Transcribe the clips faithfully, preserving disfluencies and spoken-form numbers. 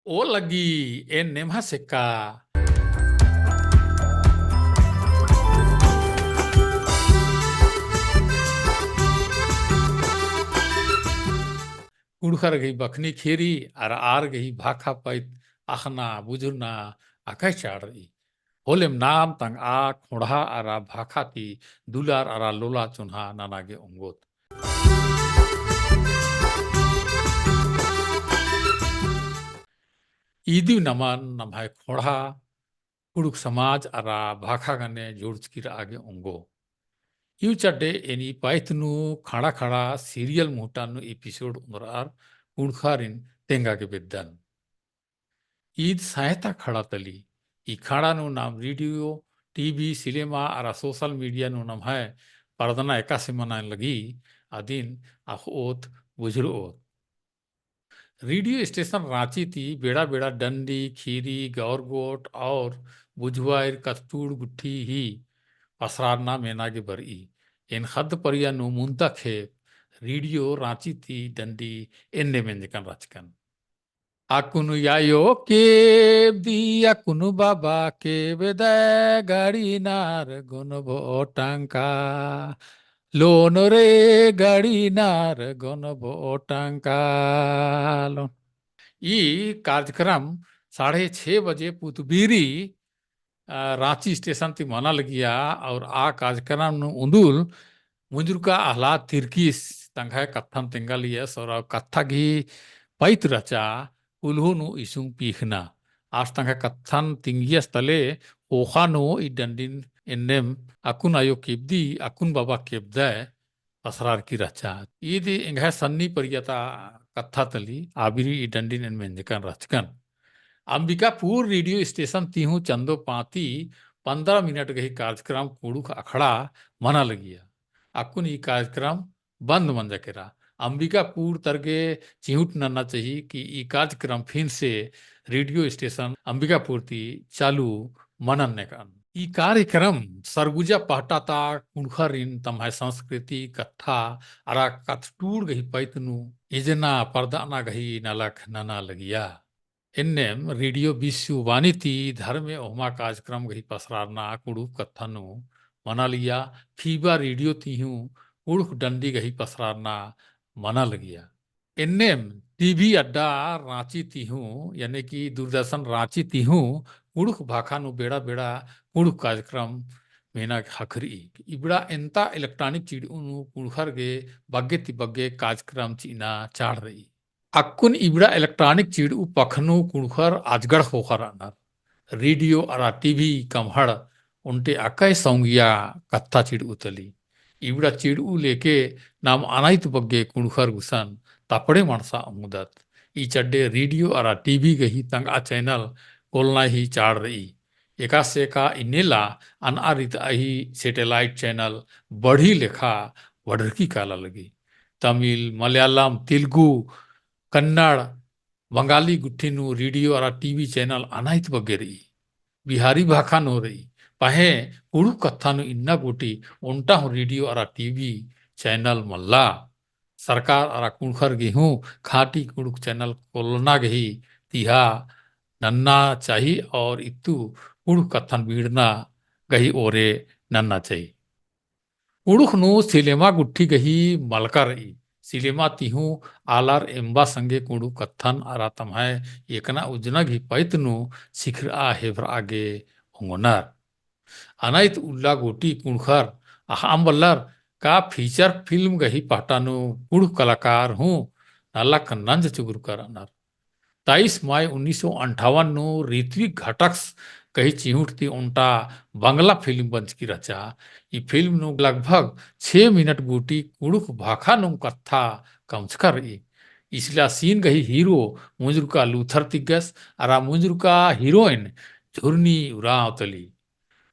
ओ लग्गी एन नेम्हा सेक्का। कुँड़ुख़र गही बखनी खेरी अरा आर गही भाखा पइत अख़ना बुझुरना अकय चाड़ रई। होलेम नाम तंगआ ख़ोंड़हा अरा भाखा ती दुलार अरा लोला चोन्हा नना गे ओंगोत। ईदिम नमन नम्है ख़ोंड़हा कुँड़ुख़ समाज अरा भाखा गने जोड़चकी रआ गे ओंगो। इव चड्डे एन ई पइत नू खड़ा खड़ा serial मुहटा नू episode ओन्द्रअर कुँड़ुख़ारिन तेंगा गे बेद्दन। ईद सैंता खड़ा तली। ई खड़ा नू नाम radio, TV, सिलेमा अरा social media नू नम्है परदना एकासे मना लगी, अदिन अख़ओत बुझुरओत। Radio station राँची ती बेड़ा बेड़ा डंडी, खीरी, गौरगोट और बुझवाइर कतटूड़ गुट्ठी ही पसरारना मेना गे बरई। एन ख़द्द परिया नू मुन्ता खेप radio राँची ती डंडी एन्ने मेंजकन रहचकन। अक्कुन यायो केबदी, अक्कुन बाबा केबदय, गाड़ी नार गोनबो टंका लोन रे, गाड़ी नार गोनबो टंका लोन। ई कार्यक्रम साढ़े छः बजे पुतबीरी अ, राँची station ती मना लगिया और आ कार्यक्रम नू उन्दुल मुंजुरका अहलाद तिर्कीस तंग्है कत्थन तेंगालियस और आ कत्था गही पइत रहचा कुल्हू नू इसुंग पीखना। आस तंग्है कत्थन तिंगियस तले ख़ोख़ा नू ई डंडिन एन्नेम अक्कुन आयो केबदी, अक्कुन बाबा केबदय, पसरारकी रहचा। ईद एंग्है सन्नी परिया ता कत्था तली, आबिरी ई डंडिन एन मेंजकन रहचकन। अंबिकापुर radio station ती हूँ चंदो पाती पन्द्रह मिनट गही कार्यक्रम कुँड़ुख़ अखड़ा मना लगिया। अक्कुन ई कार्यक्रम बंद मंजा केरा। अंबिकापुर तरगे चिहुट नन्ना चाही कि ई कार्यक्रम फिर से radio station अंबिकापुर ती चालू मनन नेकन। ई कार्यक्रम सरगुजा पहटा ता कुँड़ुख़रिन तम्है संस्कृति, कत्था अरा कत्थटूड़ गही पैत नू एजना परदना गही नलख नना लगिया। एन्नेम रेडियो विश्ववाणी ती धर्मे ओहमा कार्यक्रम गही पसरारना कुँड़ुख़ कत्था नू मना लगिया। फीबा रेडियो ती हूँ कुँड़ुख़ डंडी गही पसरारना मना लगिया। एन्नेम टीवी अड्डा राँची ती हूँ, यानी कि दूरदर्शन राँची ती हूँ, कुँड़ुख़ भाखा नू बेड़ा बेड़ा कुँड़ुख़ कार्यक्रम मेना ख़क्खरई। इबड़ा एन्ता electronic चिड़ू नू कुँड़ुख़र गे बग्गे ती बग्गे कार्यक्रम चिअना चाड़ रई। अक्कुन इबड़ा electronic चिड़ू पखनू कुँड़ुख़र आजगड़ ख़ोख़ा रअनर। रेडियो अरा टीवी कमहड़ ओन्टे अकय सौंगिया कत्था चिड़ू तली। इबड़ा चिड़ू लेके नाम अनाइत बग्गे कुँड़ुख़र गुसन तपड़े मंड़सा ओंगदत। ई चड्डे रेडियो अरा टीवी गही तंगआ channel कोलना ही चाड़ रई। एकासे का इन्नेला अनआ रीतआ ही satellite channel बढ़ी लेखा बढ़रकी काला लगी। तमिल, मलयालम, तेलुगु, कन्नड़, बंगाली गुट्ठी नू रेडियो अरा टीवी channel अनाइत बग्गे रई। बिहारी भाखा नू रई। पहें कुँड़ुख़ कत्था नू इन्ना गूटी ओन्टा हूँ रेडियो अरा टीवी channel मल्ला। सरकार अरा कुँड़ुख़र गे हूँ खाँटी कुँड़ुख़ channel कोलना गही तिहा नन्ना चाही और इत्तु कुँड़ुख़ कत्थन बीड़ना गही ओरे नन्ना चाही। कुँड़ुख़ नू सिलेमा गुट्ठी गही मलका रई। सिलेमा ती हूँ आलर एम्बा संगे कुँड़ुख़ कत्थन अरा तम्है एकना उज्जना गही पैत नू सिखरआ हेबरआ गे ओंगोनर। अनाइत उल्ला गूटी कुँड़ुख़र अख़अम बल्लर का feature film गही पहटा नू कुँड़ुख़ कलाकार हूँ नलख नंज चुगुरका रअनर। तेईस मई उन्नीस सौ अंठावन नू ऋत्विक घटकस गही चिहुट ती ओन्टा बंगला film बंचकी रहचा। ई film नू लगभग छे मिनट गूटी कुँड़ुख़ भाखा नू कत्था कमचका रई। इसला scene गही hero मुंजुरका लूथर तिग्गस अरा मुंजुरका heroine झुरनी उराँव तली।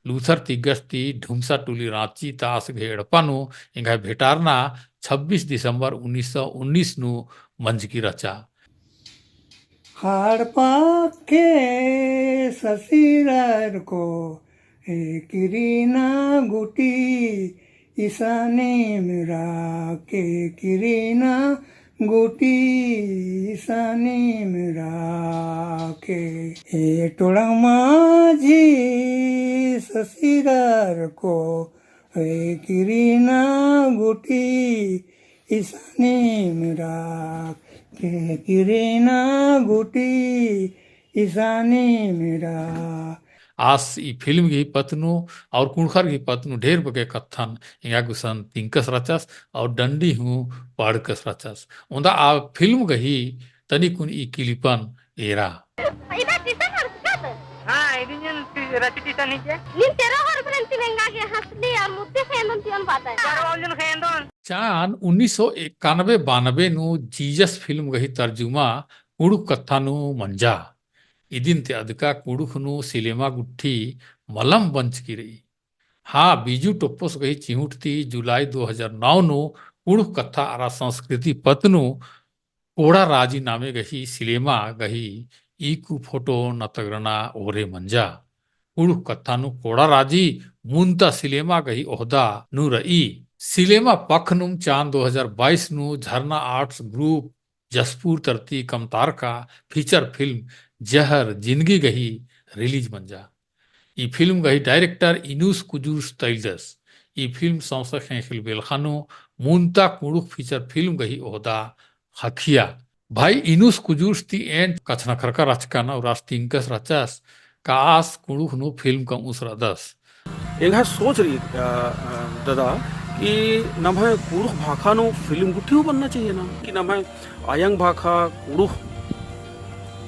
लूथर तिग्गस ती ढुमसा टुली राँची ता आस गही एड़पा नू एंग्है भेटारना छब्बीस दिसंबर उन्नीस सौ उन्नीस नू मंजकी रहचा। हाड़ पाखे ससुरार को, ए किरीना गुटी इसानी मेरा, के किरीना गुटी इसानी मेरा। ए टोड़ंग माझी ससिरर को, ए किरिना गुटी इसानी मेरा, के किरिना गुटी इसानी मेरा। आस ई फिल्म गही पत्त नू और कुँड़ुख़र गही पत्त नू ढेर बग्गे कत्थन एंगा गुसन तिंकस रहचस और डंडी हूँ पाड़कस रहचस। ओन्दा आ फिल्म गही तनिकुन ई किलिपन एरा। इदा टीसन हरकत? हाँ, इदिन जन टी-, रचि टीसन ही के। नीन तेरा हर बरन तिन एंगा गे हंसली और मुद्दे खेंदन तियन बात है। चान उन्नीस सौ इक्यानबे बानबे नू जीजस फिल्म गही तर्जुमा कुँड़ुख़ कत्था नू मंजा। इदिन ती अदका कुँड़ुख़ नू सिलेमा गुट्ठी मलम बंचकी रई। हाँ, बीजू टोप्पोस गही चिहुट ती जुलाई दो हजार नौ नू कुँड़ुख़ कत्था अरा संस्कृति पत्त नू कोड़ा राजी नामे गही सिलेमा गही ईकु फोटो नतगरना ओरे मंजा। कुँड़ुख़ कत्था नू कोड़ा राजी मुन्ता सिलेमा गही ओहदा नू रई। सिलेमा पख नुम चान दो हजार बाईस नू झरना आर्ट्स ग्रुप जसपुर तरती कमतारका फीचर फिल्म जहर जिनगी गही रिलीज मंजा। ई फिल्म गही डायरेक्टर इनुस कुजूर्स तैलदस। ई फिल्म सौंसे ख़ेख़ेल बेलख़ा नू मुन्ता कुँड़ुख़ फीचर फिल्म गही ओहदा ख़क्खिया। भाई इनुस कुजूर्स ती एन कछनखरका रहचकन और आस तिंकस रहचस का आस कुँड़ुख़ नू फिल्म कमउस रअदस। एंग्है सोच रई, अ, अ, ददा, कि नम्है कुँड़ुख़ भाखा नू फिल्म गुट्ठी हूँ बनना चाहिए ना, कि नम्है अयंग भाखा कुँड़ुख़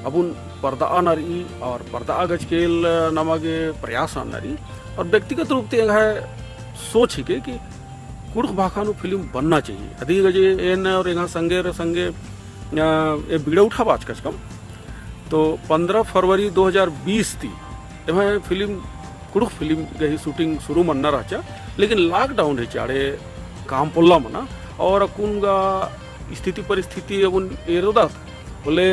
अबुन परदआ नरई और परदआ गजकेल नमा गे प्रयास नरई। और व्यक्तिगत रूप ती एंग्है सोच हिके कि कुँड़ुख़ भाखा नू फिल्म बनना चाहिए। अदी गजे एन और एंग्है संगे रे संगे, अ, ए बीड़ा उठाबाचकम। तो पन्द्रह फरवरी दो हजार बीस ती एम्है फिल्म, कुँड़ुख़ फिल्म गही shooting शुरू मन्ना रहचा, लेकिन lockdown ही चाड़े काम पोल्ला मना। और अक्कुन गा स्थिति परिस्थिति अबुन एरोदत, होले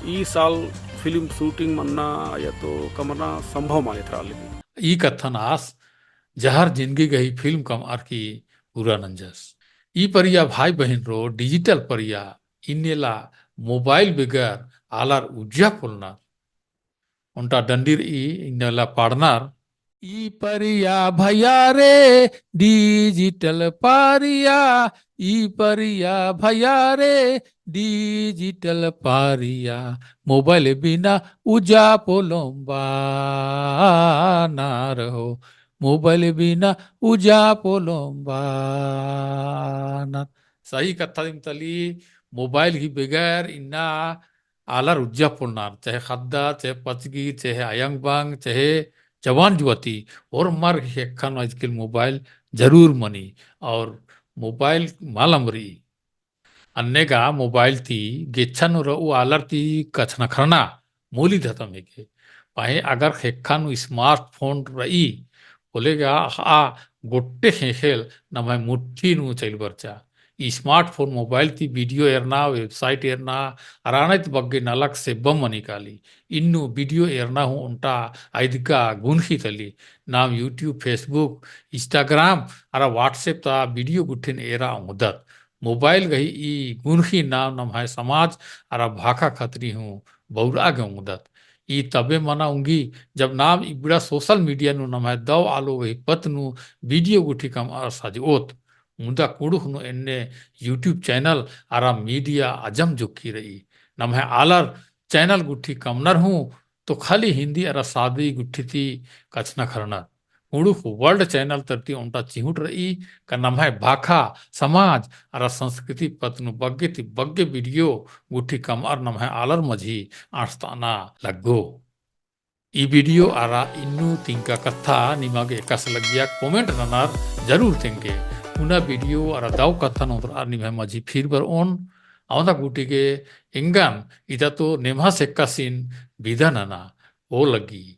ई साल फिल्म shooting मन्ना या तो कमना संभव मल एथरा लगी। ई कत्थन आस जहर जिनगी गही फिल्म कमअर की पूरा नंजस। ई परिया भाई बहिन रो digital परिया इन्नेला mobile बेगर आलर उज्जा पोलनर। ओन्टा डंडी रई इन्नेला पाड़नर। ई परिया भैया रे digital परिया, ई परिया भैया रे digital परिया, mobile बिना उज्जा पोलोम बानर हो, mobile बिना उज्जा पोलोम बानर। सही कत्था दिम तली, mobile ही बेगर इन्ना आलर उज्जा पोलनर, चाहे ख़द्दर, चाहे पचगी, चाहे अयंग बंग, चाहे जवान जुवती, ओर्मर ख़ेक्खा नू आजकल mobile जरूर मनी, और mobile मल अम्बरी। अन्ने गा mobile ती गेच्छा नू रऊ आलर ती कछनखरना मूली धतम हेके। पहें अगर ख़ेक्खा नू smartphone रई, होले गा आ गोट्टे ख़ेख़ेल नम्है मुट्ठी नू चइल बरचा। ई smartphone mobile ती video एरना, website एरना, अरा अनैत बग्गे नलख सेब्बम मनी काली। इन्नु video एरना हूँ ओन्टा अइदका गुनख़ी तली। नाम YouTube, Facebook, Instagram अरा WhatsApp ता video गुट्ठिन एरा ओंगदत। Mobile गही ई गुनख़ी नाम नम्है समाज अरा भाखा खतरी हूँ बउरआ गे ओंगदत। ई तबे मना ओंगी जब नाम इबड़ा social media नू नम्है दव आलो गही पत्त नू video गुट्ठी कमअर सजओत। मुदा कुँड़ुख़ नू एन्ने YouTube channel अरा media अजम जोक्की रई। नम्है आलर channel गुट्ठी कमनर हूँ तो खाली हिन्दी अरा सादरी गुट्ठी ती कछनखरनर। कुँड़ुख़ World channel तरती ओन्टा चिहुट रई का नम्है भाखा, समाज अरा संस्कृति पत्त नू बग्गे ती बग्गे video गुट्ठी कमअर नम्है आलर मझी अंड़सतअना लग्गो। ई video अरा इन्नु तिंका कत्था निमा गे एकासे लग्गिया comment ननर जरूर तेंगे। पुना video अरा दव कत्थन ओन्द्रअर निम्है मझी फिर बरओन। अवंदा गूटी गे एंगन इदा तो नेम्हस एकासिन बिदा नना। ओ लग्गी।